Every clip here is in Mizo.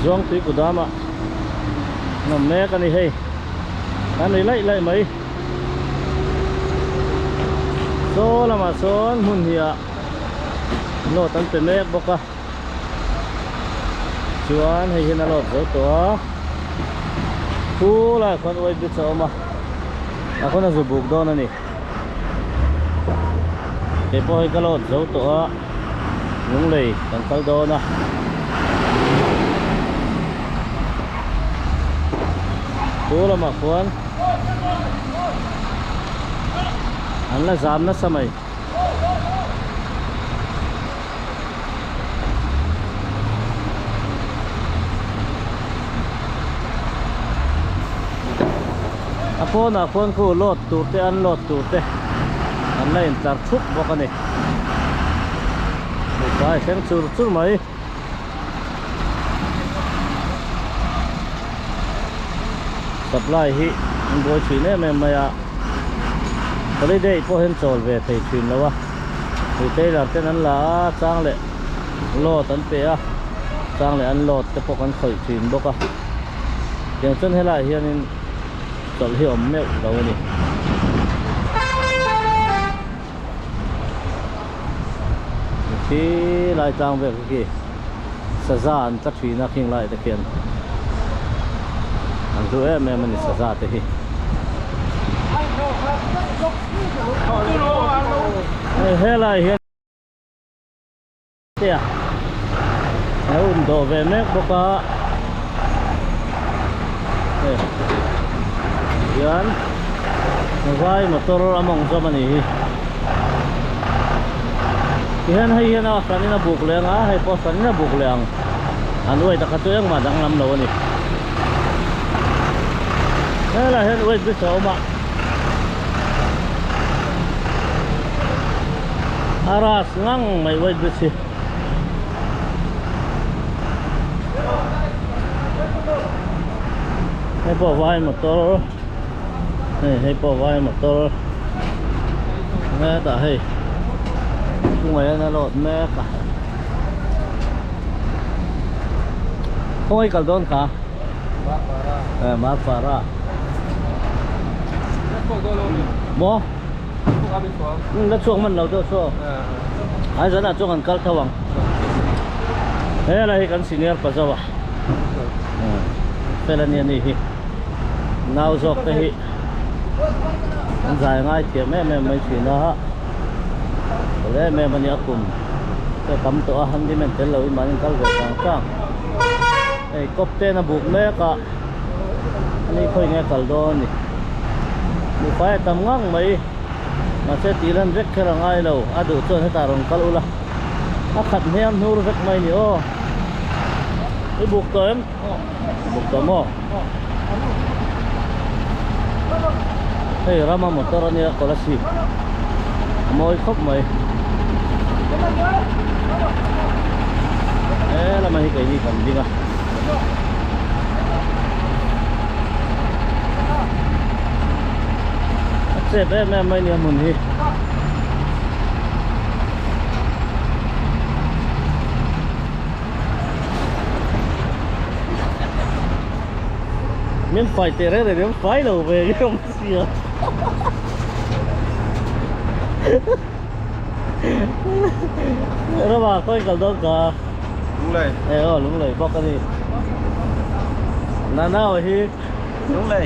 Zuangtui kudam ah an awm mek a ni hei an ri laih laih mai saw lamah sawn hmun hnih ah load an pe mek bawk a chuan hei hian a load zo tawh a khu laiah khuan weight bridge a awm a a khawn a zu buk dawn a ni kei pawh hei ka load zo tawh a lunglei kan kal dawn a chu lamah khuan an la zam nasa mai. A pawnah khuan khu load tur te an load tur te an la intlar thup bawk a ni. Mipa thleng chur chur mai. Supply hi an buai thin em em mai a. Holiday pawh hian chawl ve thei thin lo a. Retailer ten an la a, chang leh load an pe a, chang leh an load te pawh kan khawih thin bawk a. Tiang chuan helaiah hianin chawlh hi awm meuh lo a ni. Khi lai tlang vel khi khi saza an tla thin a khing lai te khian an hlu em em a ni saza te hi. Hei helai hian Tia a lo in dawh ve mek bawk a hei hian vai motor a mawng zawm a nih hi tihian hei hian a hran in a buk leh ang a hei pawh a hran in a buk leh ang an weight a kha chu engmah danglam lo a ni helaiah hian weight bridge a awm a. A ras ngang mai weight bridge hi. Hei pawh vai motor hei hei pawh vai motor hetah hei kungaiah hian a load mek a khawngaih kal dawn kha. Marpara. Maw? La chhuak man lo deuh chaw. Ai zan ah chuan kan kal tho ang. Helai hi kan senior pa zo a. Fel ania ni hi. Nau zawk te hi an zai ngai thiam em em mai thin a. Fel em em ania kum te tam tawh a handyman tel lo in mahni an kal ve chang chang. Hei kawp ten a buk mek a ani khawi nge kal dawn a ni buhfai a tam ngang mai mahse tih lan vek kher a ngai lo a duh chuan hetah rawn kal ula a khat hniam hnur vek mai a ni aw i buk tawh em buk tawh maw hei rama motor a nia kolasib a mawi khawp mai he lamah hi keini kan ding a a chep em em mai a ni a hmun hi min fai teh reng reng fai lo ve nge awm sia Rama khawi kal dawn ka Lunglei e aw Lunglei bawk a ni Nanau hi Lunglei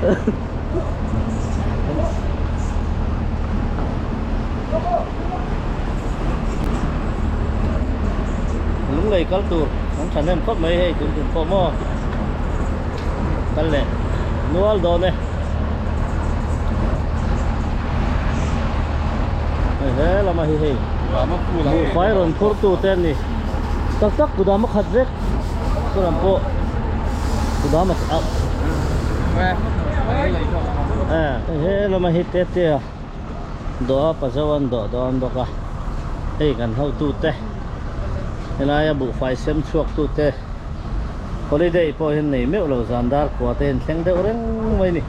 Lunglei kal tur an thahnem khawp mai hei tun tum pawh maw kal leh nual dawn e hei he lama hi hei buhfai rawn phur tu te an ni tak tak kudam a khat vek chulam pawh kudam a khat hei he lama hi te te a dawh a pazo an dawh dawn bawk a hei kan hotu te helaia buhfai sem chhuak tu te Holiday pawh hian nei meuh lo zan dar kua te hian thleng deuh reng mai a ni.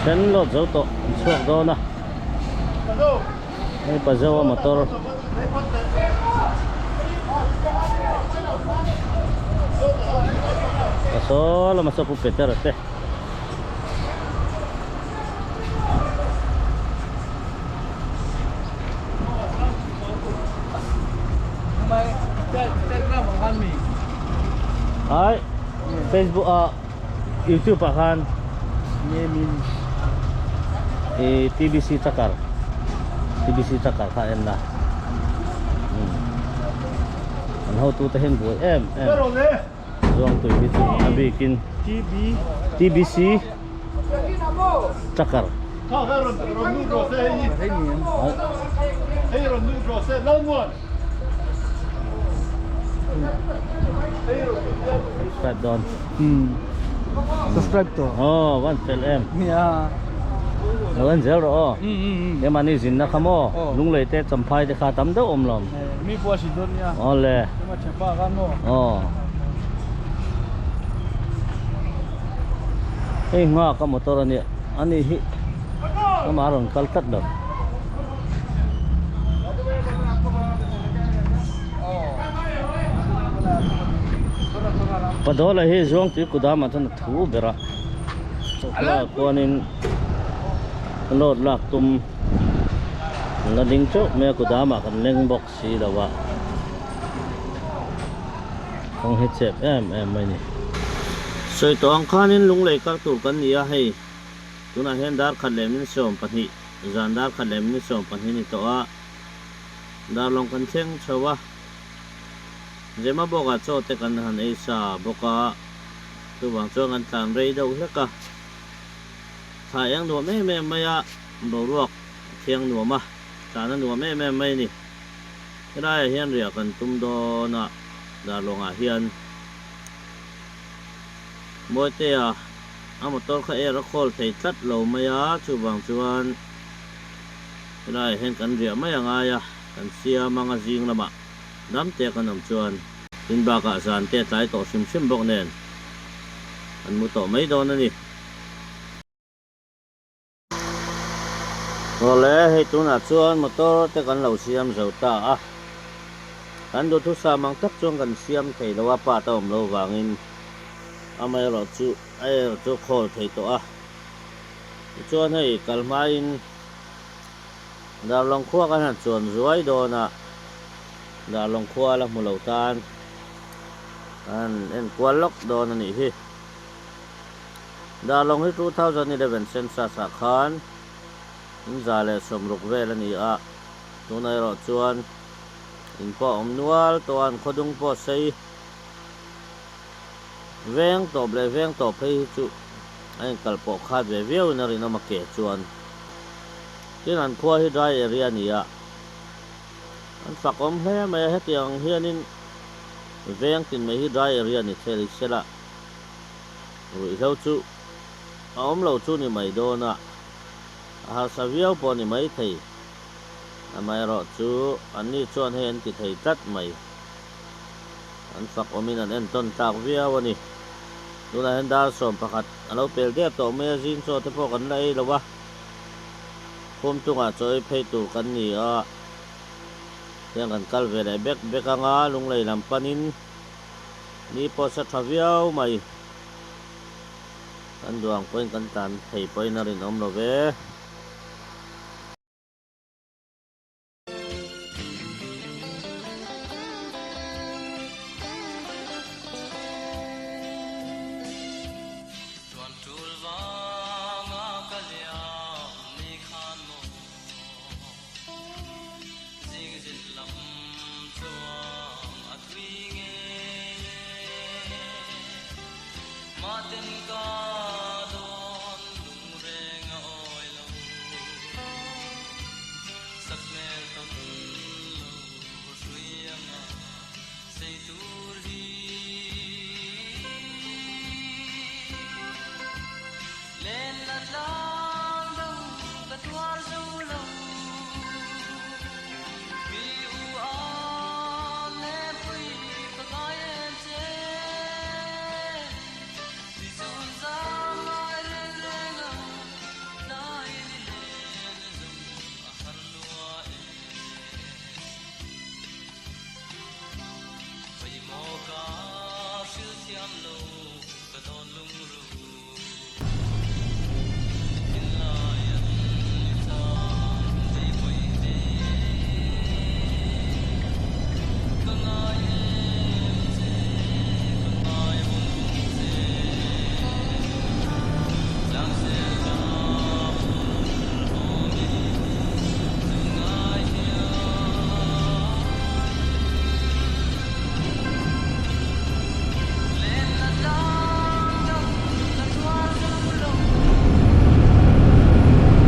Then load zo tawh an chhuak dawn a hei pazo a motor a saw lama saw pu Peter a te. Ai Facebook ah YouTube ah khan i TBC chakar TBC chakar kha en la an hotu te hian buai em em Zuangtui hi chu a bikin TBC chakar Subscribe dawn. Subscribe to. Oh, one fel em. Nia. Lo en zel rawh aw. Keimahni zinna kha maw? Lunglei te champhai te kha tam deuh awm lo. Mi pawh a hrilh dawn nia. Awle. Keimah thianpa kha maw? Aw. Hei nghak a motor a nia. Ani hi amah a rawn kal tlat lo. Padawla hi Zuangtui kudamah chuan a thu ber a. Chawhma kuanin load lak tum an la ding teuh mai a kudamah kan leng bawk si lo a kawng hi chep em em mai a ni. Sawi tawh ang khanin lunglei kar tur kan ni a hei tunah hian dar khat leh min 12 zan dar khat leh min 12 ni tawh a darlawng kan thleng chho a Zemabawk ah chaw te kan han ei sa bawk a. Chuvang chuan kan tlan rei deuh hlek a, thla eng nuam em em mai a, boruak thiang nuam a, tlan a nuam em em mai a ni. Helaiah hian riah kan tum dawn a, Darlawngah hian Mawitea a motor kha air a khawl thei tlat lo mai a, chuvang chuan helaiah hian kan riah mai a ngai a, kan siam anga zing lamah dam te kan awm chuan. Tin bakah zan te a tlai tawh hrim hrim bawk nen an mu tawh mai dawn a ni. Awle, hei tunah chuan motor te kan lo siam zo ta a, kan duhthusam ang tak chuan kan siam thei lo a, part a awm lo vangin amaherawh chu air chu khawl thei tawh a. Tichuan hei kal hmain Darlawng khua kan han chuan zuai dawn a. Darlawng khua la hmu lo tan an enkual lawk dawn a nih hi. Darlawng hi 2011 census ah khan in 160 vel a ni a, tunah erawh chuan in pawh a awm nual tawh a, an khawdung pawh sei veng tawp leh veng tawp phei hi chu a inkal pawh khat ve viau in a rinawm a ke chuan. Tin an khua hi dry area a ni a. An fak awm hle mai a, hetiang ang hianin veng tin mai hi dry area ni thei sela ruihhlo chu a awm lo chu ni mai dawn a, a harsa viau pawh ni mai thei. Amaherawh chu anni chuan hei an ti thei tlat mai. An fak awmin an entawn tlak viau a ni. Tunah hian dar 11 a lo pel der tawh mai a, zing chaw te pawh kan la ei lo a. Khum chungah chaw ei phei tur kan ni a, tiang kan kal ve leh bek bek anga lunglei lam panin ni pawh sa tha viau mai. Kan duang pawhin kan tlan thei pawhin a rinawm lo ve.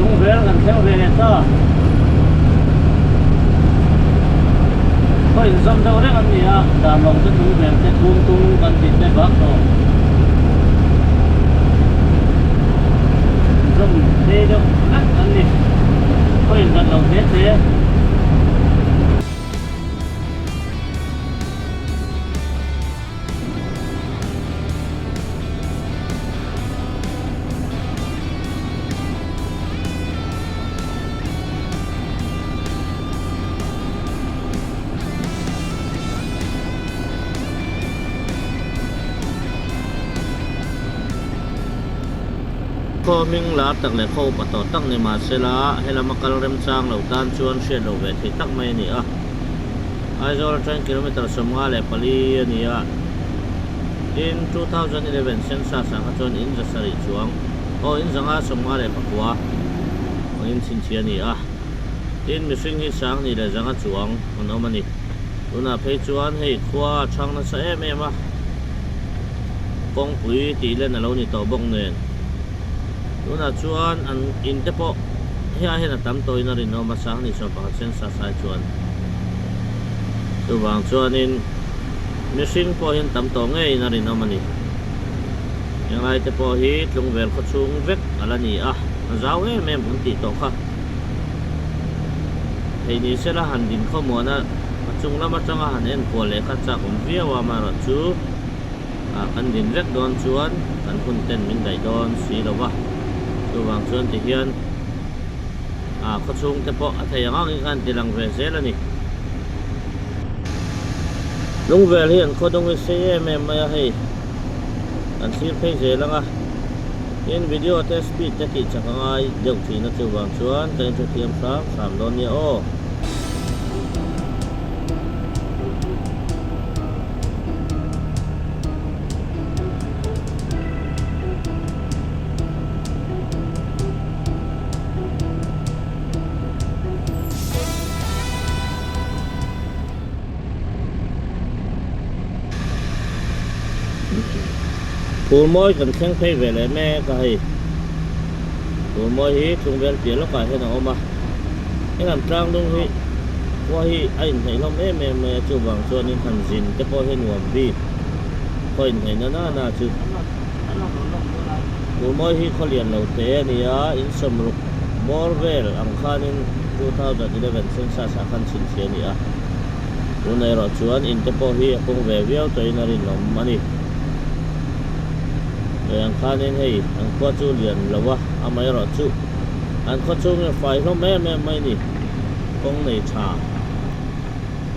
Lungvel kan thleng ve leh ta. Khaw inzawm deuh reng an ni a, dan lawng te Lungvel te Tumtum kan tih te bak tawh. Inzawm phei deuh vek an ni. Khaw inzat lo hle hle. Khaw hming lar tak leh khaw upa tawh tak ni mahsela helama kal remchang lo tan chuan hriat loh ve theih tak mai a ni a. Aizawl atangin kilometre 54 a ni a. Tin, 2011 census ah kha chuan in 700 chuang aw in 559 angin chhinchhiah a ni a. Tin, mihring hi 2100 chuang an awm a ni. Tunah phei chuan hei khua a chhang nasa em em a, kawngpui tih len a lo ni tawh bawk nen. Tunah chuan an in te pawh hei hian a tam tawhin a rinawm a, 2100 census ai chuan. Chuvang chuanin. Mihring pawh hian tam tawh ngeiin a rinawm a ni. Henglai te pawh hi tlungvel khaw chhung vek a la ni a, a zau em em kan tih tawh kha. Thei ni sela han din khawmuan a, a chung lam atanga han enkual leh kha chak awm viau a, amaherawhchu ah kan din vek dawn chuan kan hun ten min daih dawn si lo va. Chuvang chuan ti hian ah khaw chhung te pawh a thei ang angin khan ti lang ve zel a ni. Lungvel hi an khaw dawng hi sei em em mai a hei an thlir phei zel ang a tin video te speed te tih chak a ngai deuh thin a chuvang chuan ka inhrethiam hram hram dawn nia aw. Phulmawi kan thleng phei ve leh mek a hei Phulmawi hi Tlungvel piah lawkah hian a awm a helam tlangdung hi khua hi a inhnaih hlawm em em mai a chuvang chuanin han zin te pawh hi nuam bik khaw inhnaih na nana chu Phulmawi hi khaw lian lo te a ni a insawmruk bawr vel ang khanin 2011 census ah khan chhinchhiah a ni a, tunah erawh chuan in te pawh hi a pung ve viau tawhin a rinawm a ni. Hei ang khanin hei an khua chu lian lo a, amaherawhchu an khaw chhung hi a fai hlawm em em mai a ni, kawng nei tha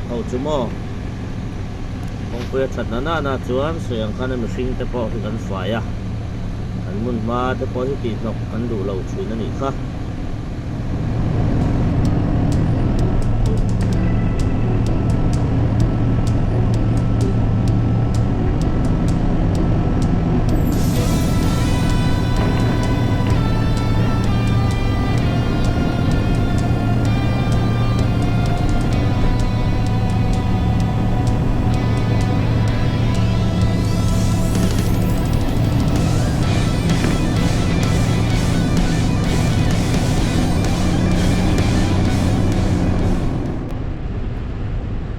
ho chu maw kawngpui a that na nana chuan sawi ang khan a mihring te pawh hi kan fai a, an hmun hma te pawh hi tihhnawk kan duh lo thin a nih kha.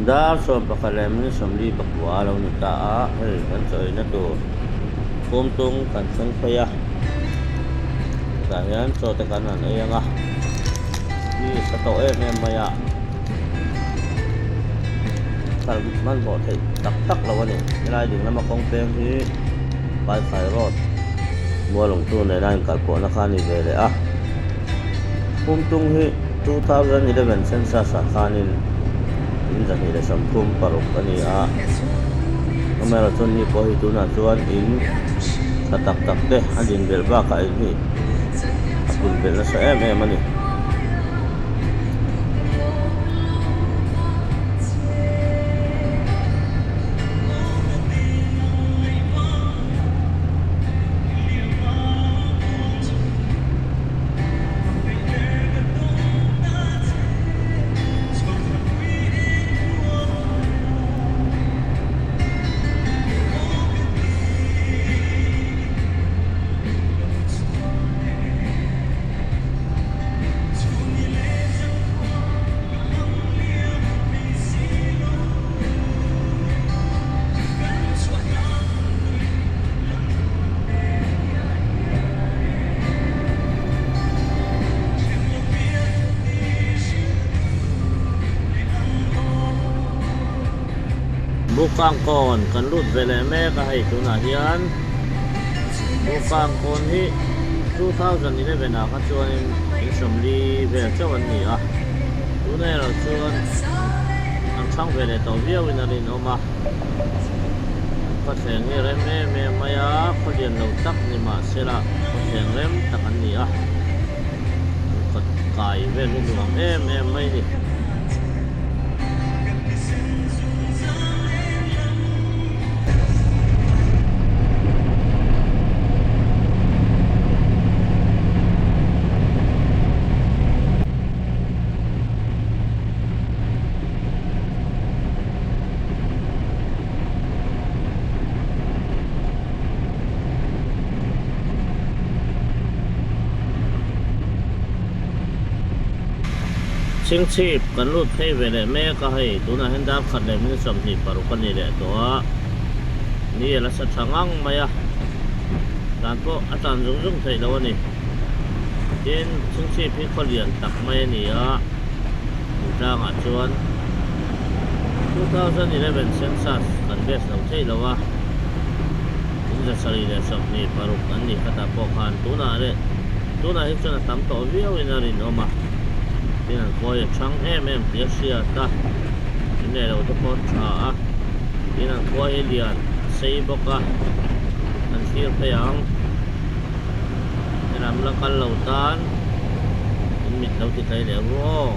Dar 11 leh minute 49 a lo ni ta a, hei kan chawina tur Kumtung kan thleng phei a, tah hian chaw te kan han ei ang a, mi sa tawh em em mai a, kal hmanhmawh theih tak tak lo a ni, helai ding lama kawng peng hi Paiphai road Mualungtu nena inkalpawhna kha a ni ve leh a, Kumtung hi 2011 census ah khanin in 236 a ni a. Amaherawhchu ni pawh hi tunah chuan in tha tak tak te a din belh bakah in hi a pun belh nasa em em a ni. Bukangkawn kan lut ve leh mek a hei tunah hian Bukangkawn hi 2011 ah kha chuanin in sawmli vel chauh an ni a tunah erawh chuan an chhang ve leh tawh viauin a rinawm a khawthleng hi rem em em mai a khawlian lo tak ni mahsela khawthleng rem tak an ni a an kawt kai vel hi nuam em em mai a ni. Chhingchhip kan lut phei ve leh mek a hei tunah hian dar khat leh minute 26 a ni leh tawh a ni a la sa tha ngang mai a tlan pawh a tlan zung zung theih loh a ni tin chhingchhip hi khaw lian tak mai a ni a. Tlangah chuan 2011 census kan base lo thei lo a, in 726 an nih khatah pawh khan tunah leh tunah hi chuan a tam tawh viauin a rinawm a, tin an kawi a chhang em em tih a hriat a, in leh lo te pawh a tha a, tin an khua hi lian a sei bawk a, an thlir phei ang. Helam la kal lo tan in mit lo ti tlai leh ru aw.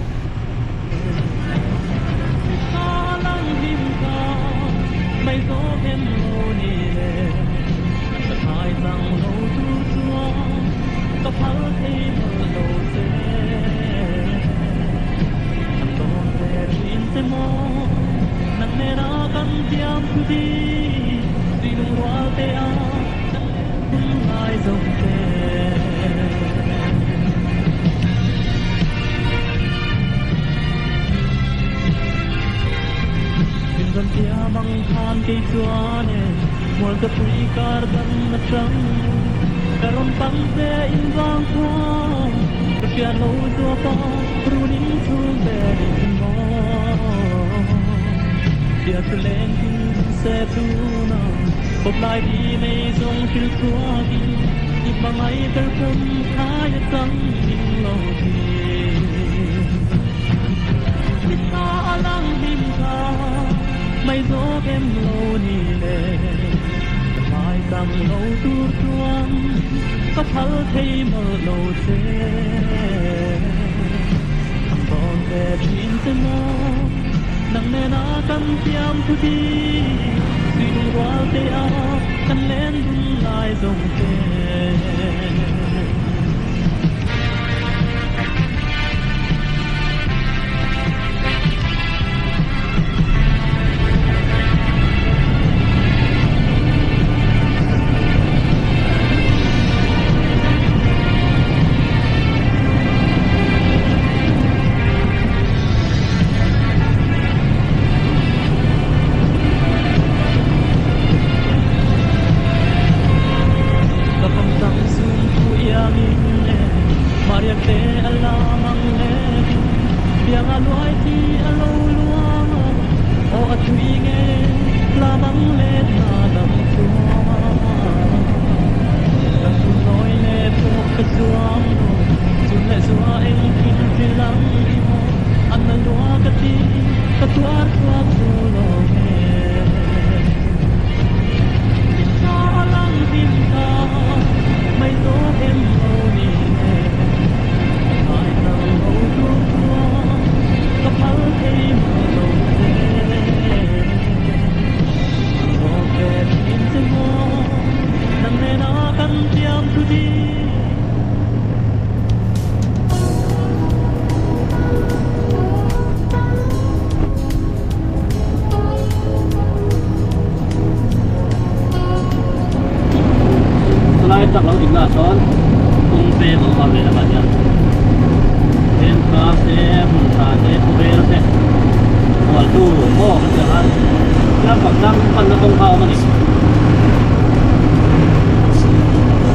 lampang tlang panna kawng kha a awm a ni.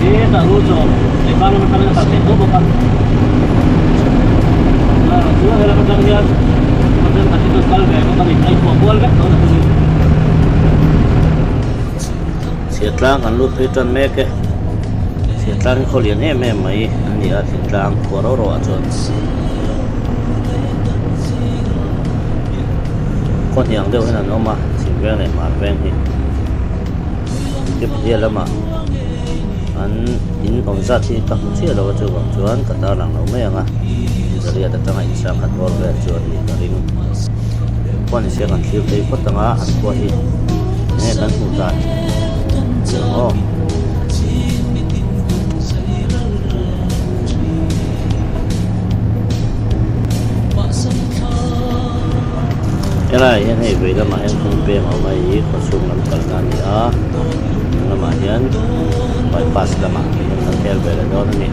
Hetah rul chaw leh tlang lam atangin a kal theih tho bawk a. Amaherawh chu helam atang hian khaw thenkhat hi chuan kal ve bawk a ni. A inpawh kual vek tho na chungin. Chhiatlang kan lut phei tan mek e. Chhiatlang hi khaw lian em em mai a ni a, thingtlang khua ro ro ah chuan khaw hniang deuh hian an awm a, chhim veng leh hmar veng hi. Tepia lamah an in awm zat hi ka hmu chiah lo a chuvang chuan ka tarlang lo mai ang a, zariat atanga insang khat bawr vel chu a nih ka ring. Khua ni se kan thlir phei phawt ang a, an khua hi enge kan hmuh dan aw. Helaiah hian hei vei lamah hian kawng peng a awm a hei hi khawchhung lam kalna a ni a hnung lamah hian bypass lamah hian kan hel ve leh dawn a ni.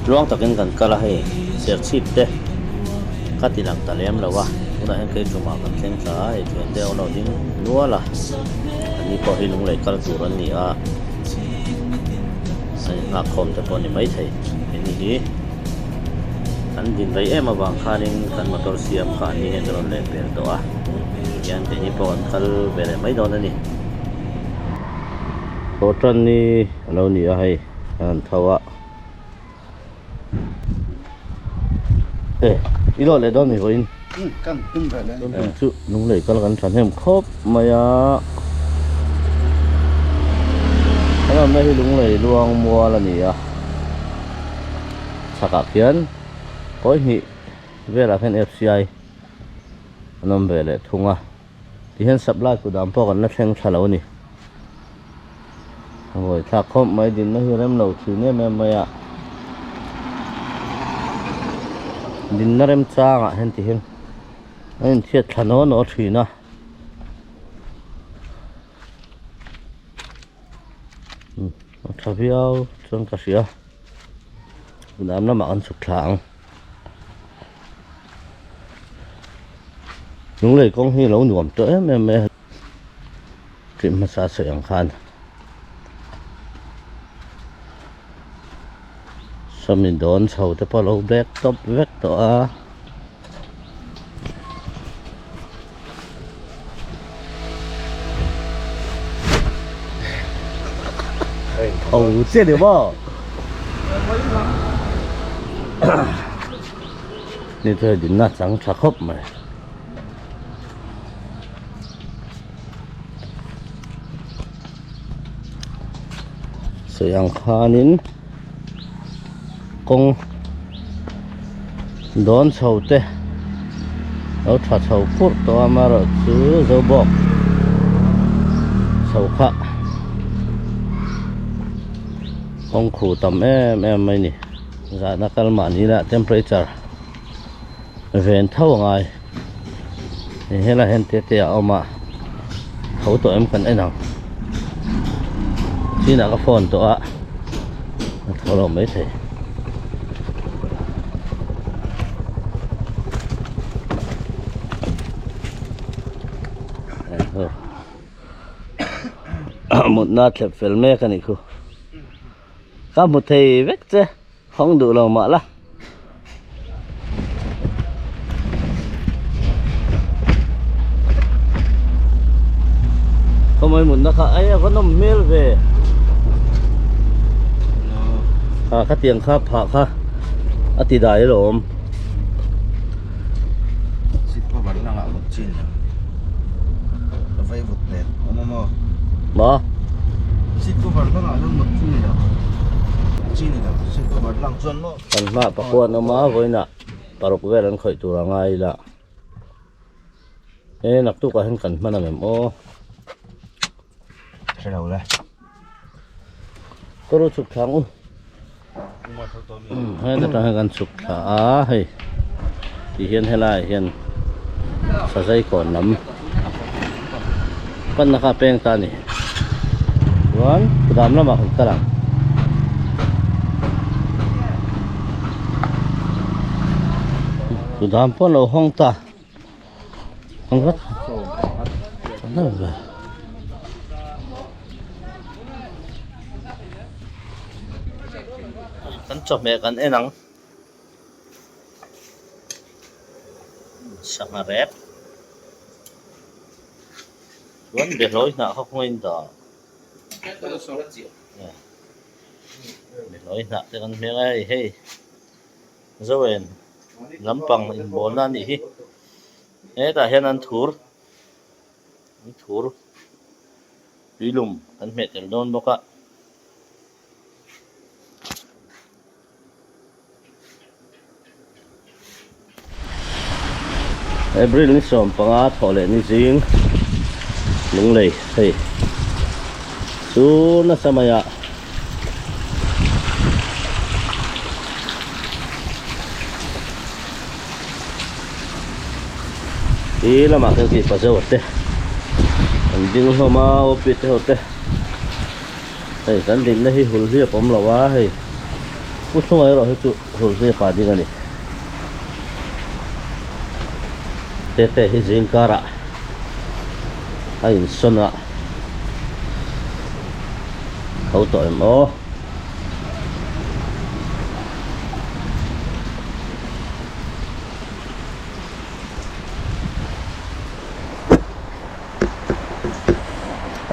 Tluang takin kan kal a hei serchhip te ka ti lang ta lem lo a tunah hian kei tumah kan thleng thla a hei thian te an lo ding nual a ani pawh hi lunglei kal tur an ni a an inghakkhawm te pawh a ni maithei heni hi. An din rei em avang khanin kan motor siam kha an ni hian kan rawn leh pel tawh a, tihian keini pawh kan kal ve leh mai dawn a ni. Thaw tan ni a lo ni a hei an han tho a e i lawh leh dawn mi vawiin kan tum ve leh tum chu lunglei kal kan thahnem khawp mai a kan awmna hi lunglei luang mual a ni a. Chhakah khian kawi hnih velah khian F_C_I an awm ve leh thung a tihian supply kut ang pawh kan la thleng thla lo a ni a vawi thlak khawp mai dinna hi rem lo thin em em mai a dinna remchangah hian tihian an inthiat thla naw naw thin a. A tha viau chuan ka hria dam lamah kan chhuk thla ang lunglei kawng hi a lo nuam tawh em em mai a tih hmasa sawi ang khan sawmi dawn chho te pawh a lo bek tawp vek tawh a. Tho che ni maw ni chu hei dinna chang tha khawp mai sawi ang khanin kawng dawn chho te lo tha chho purh tawh a amaherawhchu zo bawk chho kha kawng khu tam em em mai a ni zahna kal mahni lah temperature ven tho a ngai helai hian te te a awm a tho tawh em kan en ang chinah ka phone tawh a a tho lo maithei. Mutna thlep fel mek a nih khu ka hmu thei vek che hawng duh lo mah la. Khawmai mutna kha ai a va nawm hmel ve ah khatiang kha phah kha a ti dai alawm. Maw? Kan hmaah pakua an awm a vawiinah paruk vel an khawih tur a ngai ila e naktukah hian kan hman ang em aw kawr chhuk thla ang u heta tang hian kan chhuk thla a hei ti hian helaiah hian sazai kawn lam panna kha a peng ta a ni chuan kudam lamah kan kal ang. Kudam pawh a lo hawng ta ang vat kan chawhmeh kan en ang. Sangha rep chuan behlawi hnah kha khawngaih in dah behlawi hnah te kan hmel a hei hei Zoen lampang inbawlna a nih hi hetah hian an thur an thur tuilum kan hmeh tel dawn bawk a. April ni 15 thawh leh ni zing Lunglei hei chu nasa mai a ti lamah khian khi pazo te an ding hlawm a OP te ho te. Hei kan dinna hi hul hliap awm lo a hei pu chhungah erawh hi chu hul hliap ah ding a ni tete hi zing karah a insawn a tho tawh em aw.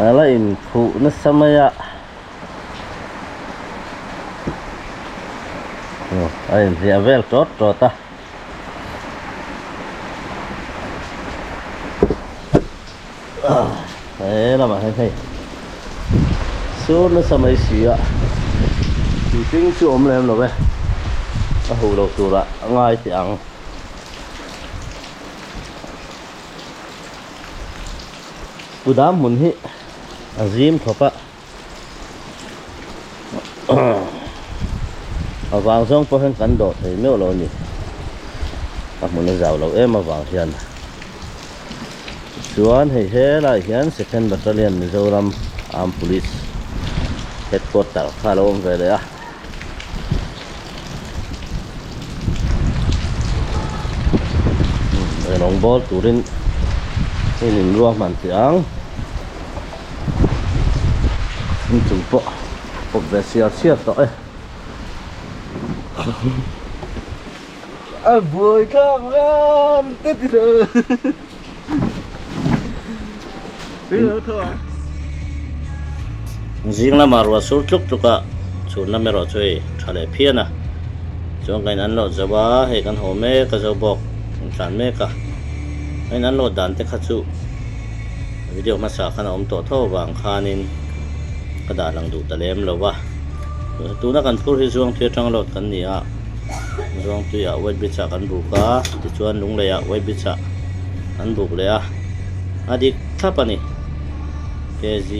A la inkhuh nasa mai a a inhliah vel tawt tawt a he lamah hian hei sur nasa mai si a mihring chu awm lem lo e a huh lo turah a ngai teh ang. Kudam hmun hi a zim thawk a a vang zawng pawh hian kan dawh thei meuh lo a ni a hmun a zau loh em avang hian chuan hei helaiah hian second battalion Mizoram armed police. Headquarter kha a lo awm ve leh a. Rawng bawl turin in inruahman teh ang. Inchung pawh pawp ve siar siar tawh e. A buai thlak ram te ti lo. Zing lamah ruah sur tluk tluk a chhun lam erawh chu hei tha leh phian a, chuan ka in an load zo a, hei kan haw mek a zo bawk in tlan mek a, ka in an load dan te kha chu video hmasa khan a awm tawh tho avang khanin ka dah lang duh ta lem lo va, tuna kan phur hi Zuangtui atang load kan ni a, Zuangtuiah weight bridge ah kan buk a, tichuan Lungleiah weight bridge ah an buk leh a. A dik thlap a ni. Kg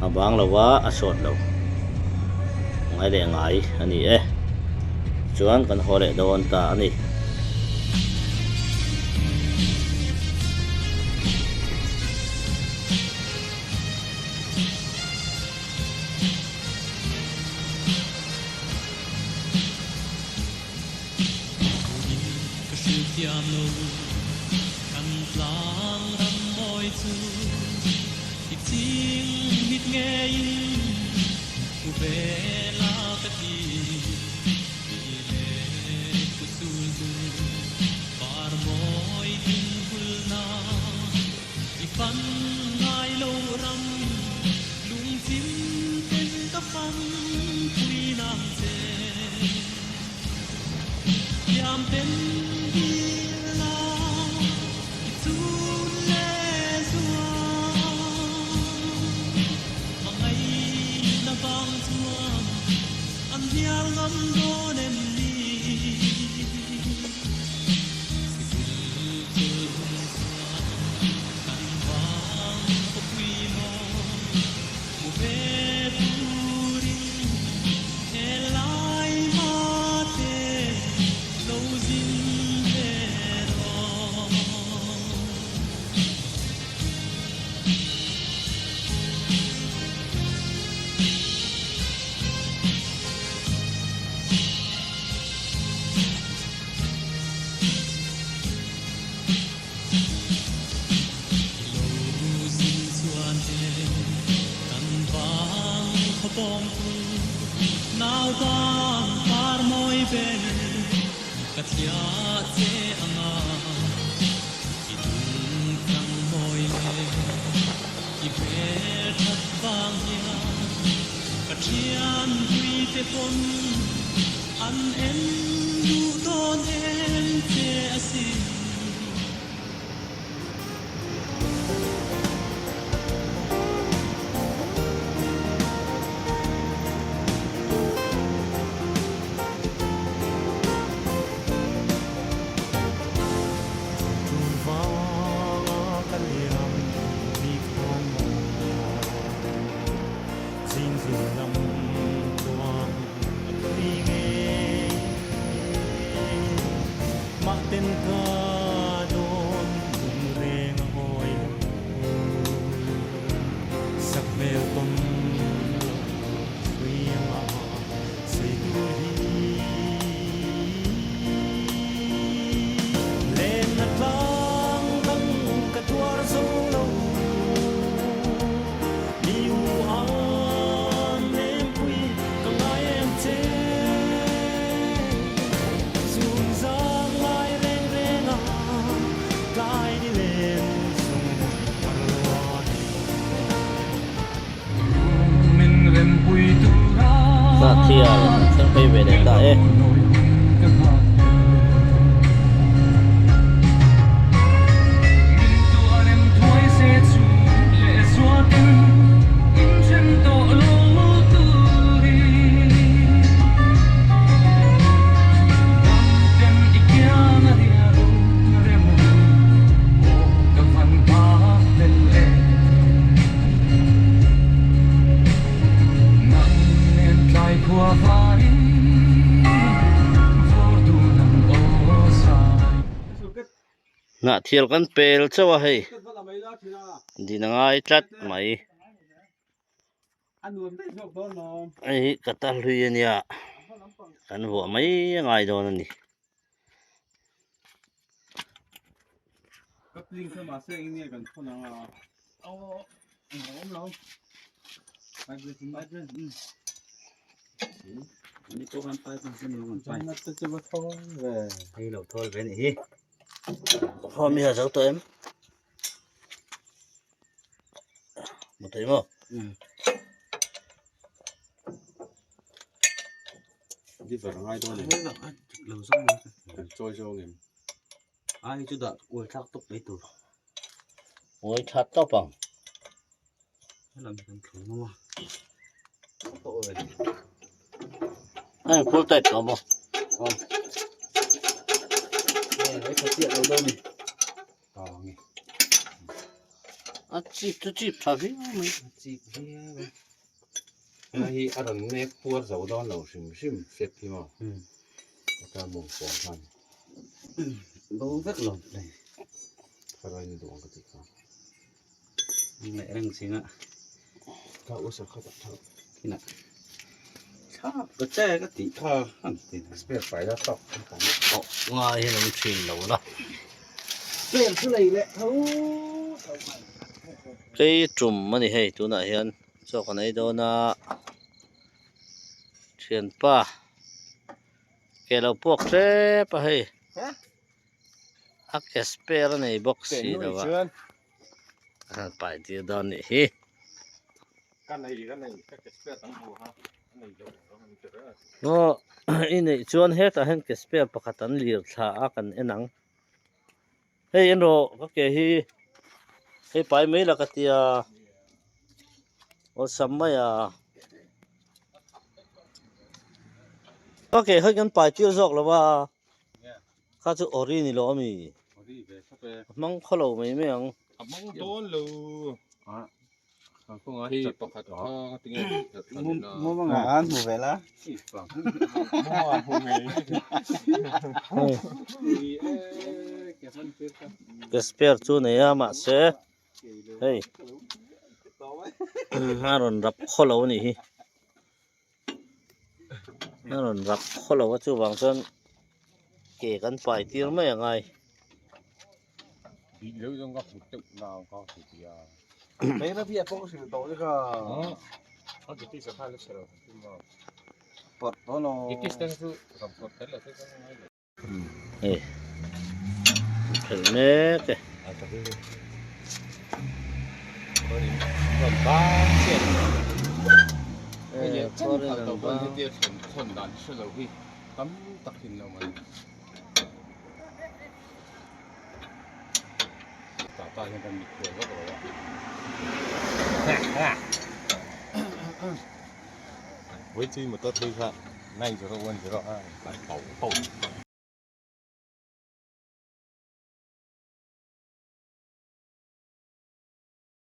a bang lo a, a sawt lo. Ngai leh ngai a ni e. Chuan kan haw leh dawn ta a ni. Ka hrilh thiam lo kan tlang ram mawi chu i ching mit ngeiin u ve la ka ti ti leh ku sul chu par mawi tin hul na i fan ngai lo ram lungchim ten ka fan pui nang che. Hnahthial an thleng phei ve leh ta e. Hnahthial kan pel chauh a hei din a ngai tlat mai. Hei hi ka ta hlui a nia kan vuah mai a ngai dawn a ni. Khawm hi a zo tawh em? Mu thei maw? Liver ngai dawn em? Lo zawng mai. Kan chawi zawng em? Ai chu dah uai thlak tawp mai tur. Uai thlak tawp ang. Helam kan thlung ngam a. Aw. Hei full tight tawh maw? Aw. Hei hei kha chiah lo dawn ni. Tang e. A chip chu chip tha viau mai. A chip viau mai. Hei hi a rawn nek puar zo dawn lo hrim hrim step hi maw? Ka mawng pawng khan. Bo vek lo hei. Thar ni duh ang ka tih kha. Leh reng ching a. Ka usa kha tak tha. Kina. Thlak ka che ka tih kha han ti. Spare fai la tawk kan tam. Oh, ngai hi lo thin lo la. Spare chu nei leh tho tho mai. Kei tum ani hei tunah hian chaw kan ei dawn a thianpa ke lo puak hrep a hei a ke spare a nei bawk si lo a a han pai tir dawn nih hi. Aw i neih chuan hetah hian ke spare pakhat an lir thla a kan en ang. Hei en rawh ka ke hi hei pai mai la ka tia awlsam mai a ka ke hi kan pai tir zawk lo va kha chu ori ni lo ami a hmang khaw lo mai mai ang. A hmang dawn lo. Hei pakhat kha tinge Mumanga an hmu ve la. Ke spare chu nei a mahse hei a rawn rap khaw lo a nih hi a rawn rap khaw lo a chuvang chuan ke kan pai tir mai a ngai. Hei phel mek e.